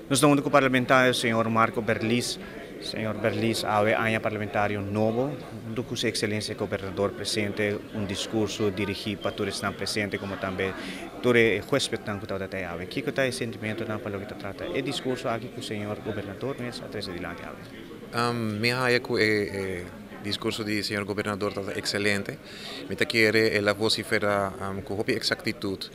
Nos ta hunto cu parlamentario señor Marco Berlis. Señor Berlis, awe aña parlamentario nobo, hunto cu su excelencia gobernador presente, un discurso dirigi pa tur esnan presente como tambe tur e huespednan cu tabata t'ey awe. Kico ta e sentimentonan pa loke ta trata e discurso aki cu señor gobernador mes a trece dilanti awe? Mi a haya cu e discurso di señor gobernador tabata excelente. Mi ta kere el a vocifera cu hopi exactitud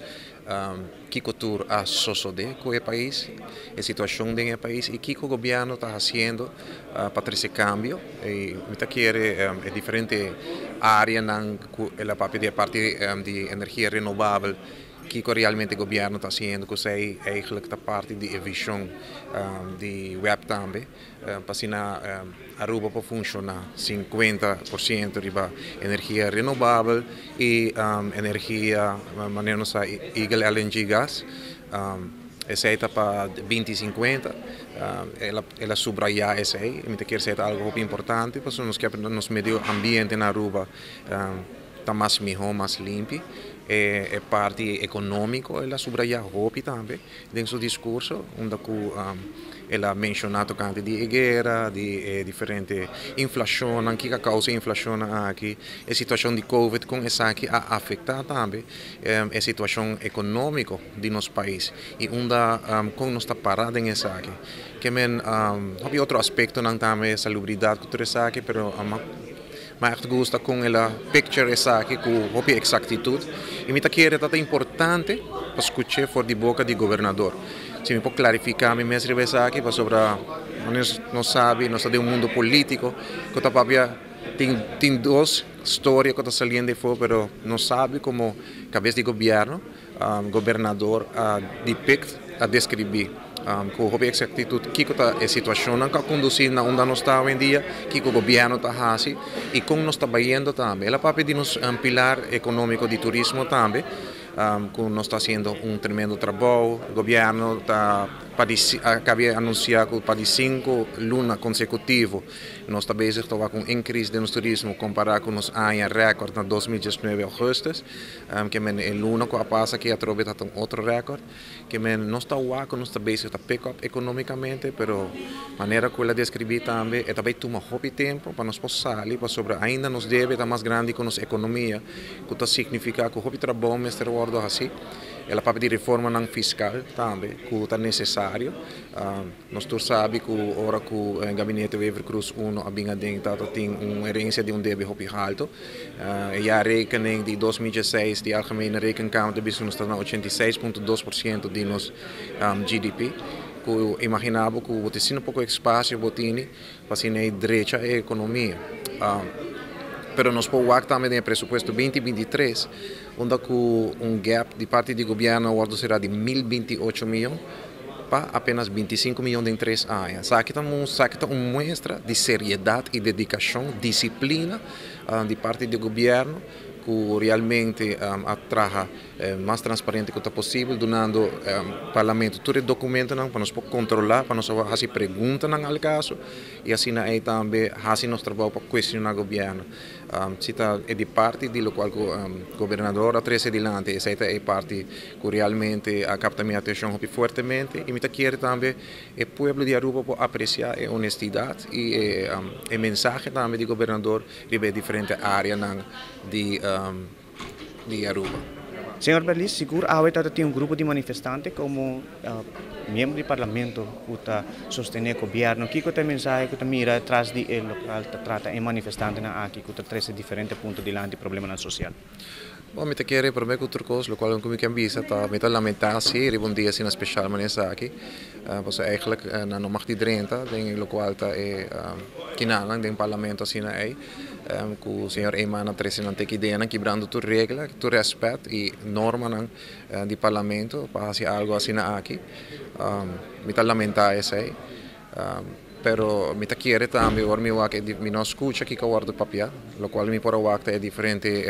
Kiko tur a sosodé ku e pais, e situashon den e pais i kiko gobièrnu ta hasiendo pa trese kambio. I mi ta kere e diferente áreanan ku el a papia di e parti di energia renobabel, kiko realmente gobièrnu ta hasiendo ku esei eigentlik ta parti di e vishon di web tambe. Pa asina Aruba por funciona 50% riba energia renobabel y energia manera nos sa Eagle LNG gas. Esey ta pa 2050. El a subraya esey y mi ta kier esey ta algo hopi importante pasobra nos kier nos medio ambiente na Aruba ta mas miho, mas limpi. E parti economico el a subraya hopi tambe den su discurso unda cu El a menshoná tokante di e guera, di e diferente inflashonnan, kiko a kousa e inflashonnan aki, e situashon di covid, kon esaki a afektá tambe e situashon ekonómiko di nos pais i unda kon nos ta pará den esaki. Ke men hopi otro aspektonan tambe, salubridat ku tur esaki, pero mi a ègt gusta kon el a picture esaki ku hopi eksaktitut i mi ta kere ta ta importante pa skuch'é for di boka di gobernador. Si mi por klarifiká mi mes riba esaki pasobra nos no sabi, nos ta den un mundu polítiko ku ta papia tin tin dos storia ku ta saliendo afó pero nos sabi komo kabes di gobièrnu gobernador a depict, a deskribí ku hopi eksaktitut kiko ta e situashonnan ku a kondusí na unda nos ta awendia, kiko gobièrnu ta hasi i kon nos ta bayendo tambe. El a papia di nos pilar ekonómiko di turismo tambe. Ku nos ta hasiendo un tremendo trabou. Gobièrnu ta pa di a kabi anunsiá ku pa di sinku luna konsekutivo nos ta bezig ta wak un inkris den nos turismo kompará ku nos aña rèkòrt na 2019 ougùstùs. Ke men e luna ku a pasa aki atrobe ta ta un otro rèkòrt. Ke men nos ta wak ku nos ta bezig ta pick up ekonómikamente pero manera ku el a deskribí tambe e ta bai tuma hopi tempu pa nos por sali pasobra ainda nos debe ta mas grandi ku nos ekonomia. Ku ta signifiká ku hopi trabou mester wòrdu hasí. El a papia di reformanan fiskal tambe ku ta nesesario. Nos tur sabi ku ora ku Gabinete Wever-Croes uno a bin aden tabata tin un herensia di un debe hopi haltu. E jaarrekening di 2016 di Algemene Rekenkamer ta bisa ku nos ta na 86.2% di nos GDP. Ku imaginá bo ku bo tin asina poko espasio bo tini pa asina e drecha e ekonomia. Pero nos por wak tambe den e presupuesto 2023 unda ku un gap di parti di gobièrnu a wòrdu será di 1028 mion pa apenas 25 mion den 3 aña. Esaki ta esaki ta un muestra di seriedat i dedikashon, disiplina di parti di gobièrnu ku realmente a traha mas transparente ku ta posibel dunando parlamento tur e dokumentonan pa nos por kontrolá, pa nos por hasi preguntanan al kaso i asina ei tambe hasi nos trabou pa kuestioná gobièrnu. Si ta e di parti di lokual ku gobernador a trese dilanti esei ta e parti ku realmente a kapta mi atenshon hopi fuertemente i mi ta kere tambe e pueblo di Aruba por apresiá e honestidat i e mensahe tambe di gobernador riba e diferente áreanan di di Aruba. Señor Berlis, sigur awe ta tin un grupo di manifestante como miembro di parlamento cu ta sostene gobierno. Kico ta e mensahe cu ta mira tras di e locual ta trata e manifestantenan aki cu ta trece diferente punto dilanti problemanan social? Bon, mi ta kere prome cu tur cos locual cu mi kier bisa ta mi ta lamenta si riba un dia asina special manera esaki pasobra eigenlijk nan no mag di drenta den locual ta e kinanan den parlamento asina ey. Ku señor Eman a trese nan teki ideanan kibrando tur regla, tur rèspèt i normanan di parlamento pa hasi algu asina aki. Mi ta lamentá esei, pero mi ta kere tambe ora mi wak mi no skucha kiko a wòrdu papiá, lokual mi por a wak ta e diferente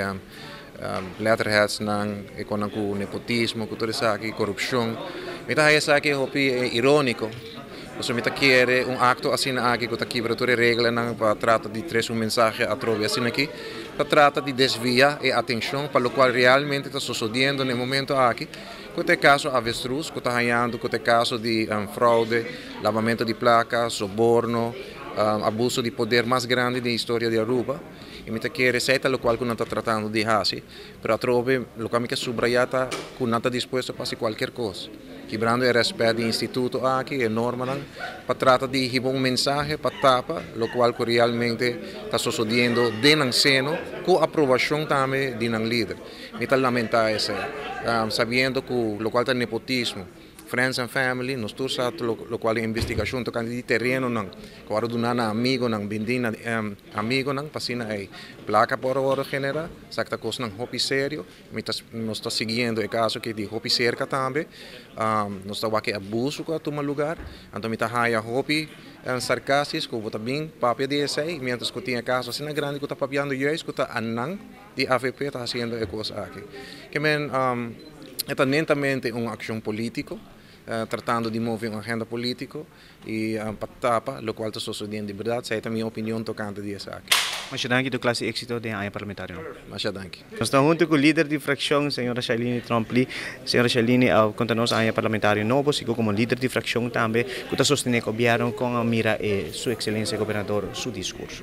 letterheadsnan, e konan ku nepotismo ku tur esaki, korupshon. Mi ta haña esaki hopi iróniko, pasobra mi ta kere un akto asina aki ku ta kibra tur e reglanan pa trata di trese un mensahe atrobe asina aki, ta trata di desvia e atenshon pa lokual realmente ta sosodiendo na e momento aki. Ku e kaso Avestruz, ku ta hañando, ku e kaso di fraude, labamentu di plaka, soborno, abuso di poder mas grandi den historia di Aruba. I mi ta kere esei ta loke ku nan ta tratando di hasi, pero atrobe loke mi ke subrayá ta ku nan ta dispuesto pa hasi kualke kos. Kibrando e rèspèt di instituto aki, e normanan, pa trata di hiba un mensahe pa tapa, loke ku realmente ta susediendo den seno, ku aprobashon tambe di nan lider. Mi ta lamentá esei, sabiendo ku loke ta nepotismo, friends and family, nos tur sa loke ta investigashon tokante di terenonan, ku a duna na amigunan, bende na amigunan, pa asina e plaka por a generá, esaki ta kosnan hopi serio, nos ta siguiendo e kaso aki di hopi serka tambe, nos ta wak abuso ku a tuma lugá, anto mi ta haya hopi sarkástiko, ku tambe papia di esei, mientras ku tin kaso asina grandi ku ta papiando juist ku ta anan di AVP ta hasiendo e kos aki. Ke men ta netamente un akshon polítiko, tratando di move un agenda polítiko i pa tapa, loke ta susediendo di berdat, esei ta mi opinion tokante di esaki. Masha danki, tur klase di éksito den aña parlamentario. Masha danki. Nos ta huntu ku lider di frakshon, señora Shailene Tromp-Lee. Señora Shailene, konta nos aña parlamentario nobo, sigur komo lider di frakshon tambe, ku ta sostené gobièrnu kon a mira su ekselensia gobernador su diskurso.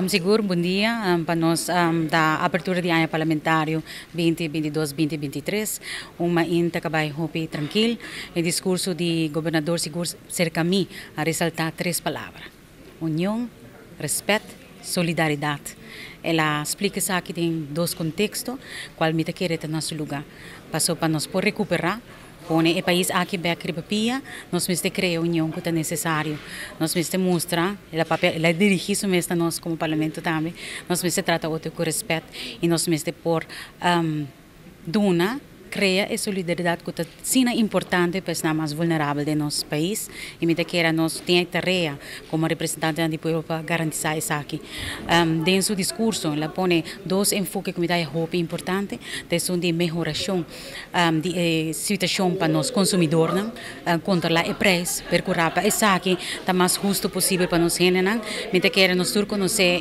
Sigur, bon dia. Pa nos ta apertura di aña parlamentario 2022-2023. Un mainta ku a bai hopi trankil. E diskurso di gobernador sigur serka mi a resaltá tres palabra. Union, rèspèt, solidaridat. El a splika esaki den dos konteksto, kual mi ta kere ta na su lugá. Paso pa nos por rekuperá, pone e pais aki bèk riba pia, nos mester krea union ku ta nesesario. Nos mester mustra, el a papia, el a dirigí su mes na nos komo parlamento tambe, nos mester trata otro ku rèspèt i nos mester por duna, krea e solidaridat ku ta asina importante pa esnan mas vulnerabel den nos pais i mi ta kere nos tin e tarea komo representante di pueblo pa garantisá esaki. Den su diskurso el a pone dos enfoke ku mi ta hopi importante, ta di mehorashon di e situashon pa nos konsumidónan, kontrolá e preis, perkurá pa esaki ta mas hustu posibel pa nos hendenan. Mi ta kere nos tur konosé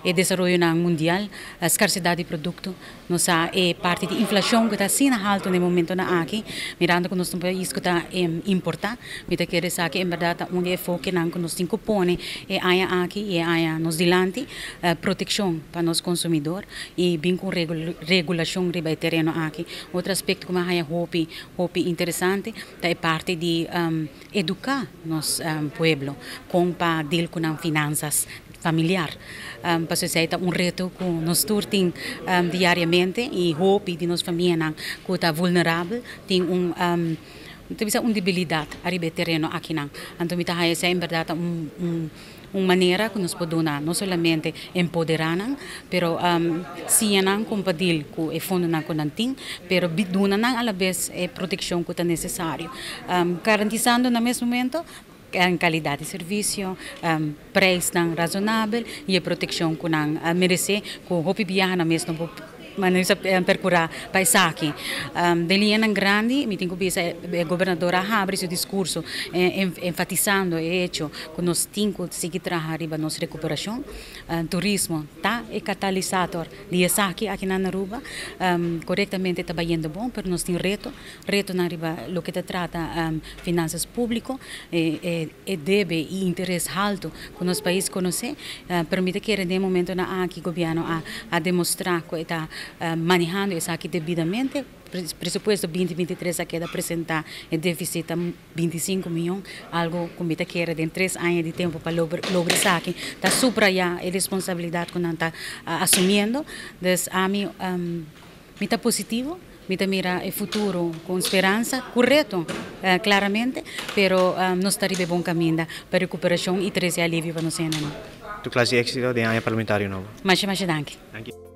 e desaroyo mundial, e skarsedat di produkto, nos e parti di inflashon ku ta asina haltu na e momentonan aki, mirando ku nos ta un pais ku ta importá, mi ta kere esaki en berdat ta un di e enfokenan ku nos tin ku pone e aña aki i e aña nos dilanti, protekshon pa nos konsumidó i bin ku regulashon riba e tereno aki. Otro aspekto ku mi a haña hopi, hopi interesante, ta e parti di eduká nos pueblo kon pa deal ku nan finansas familiar. Pasobra esei ta un reto ku nos tur tin diariamente i hopi di nos famianan ku ta vulnerabel tin un un debilidat ariba e tereno akinan. Anto mi ta haña esei en berdat un manera ku nos por duna no solamente empoderá nan, pero siña nan kon pa deal ku e fondonan ku nan tin, pero duna nan a la bes e protekshon ku ta nesesario. Garantisando na mes momento kalidat di servisio, preisnan rasonabel i e protekshon ku nan meresé, ku hopi biaha nan mes no por perkurá pa esaki. Den liñanan grandi, mi tin ku bisa e gobernador a habri su diskurso enfatisando e echo ku nos tin ku sigui traha riba nos rekuperashon. Turismo ta e katalisador di esaki aki na Aruba. Korektamente ta bayendo bon, pero nos tin reto, retonan riba loke ta trata finansas públiko, e debe i interes haltu ku nos pais konosé, pero mi ta kere den e momentonan aki gobièrnu a demostrá ku e ta manehando esaki debidamente. Presupuesto 2023 a keda presentá, e défisit ta 25 mion, algu ku mi ta kere den 3 aña di tempu pa logra esaki, ta subrayá e responsabilidat ku nan ta asumiendo. Dus ami mi ta positivo, mi ta mira e futuro ku speransa, ku reto, klaramente, pero nos ta riba bon kaminda pa rekuperashon i trese alivio pa nos hendenan. Tur klase di éksito den aña parlamentario nobo. Masha, masha danki. Danki.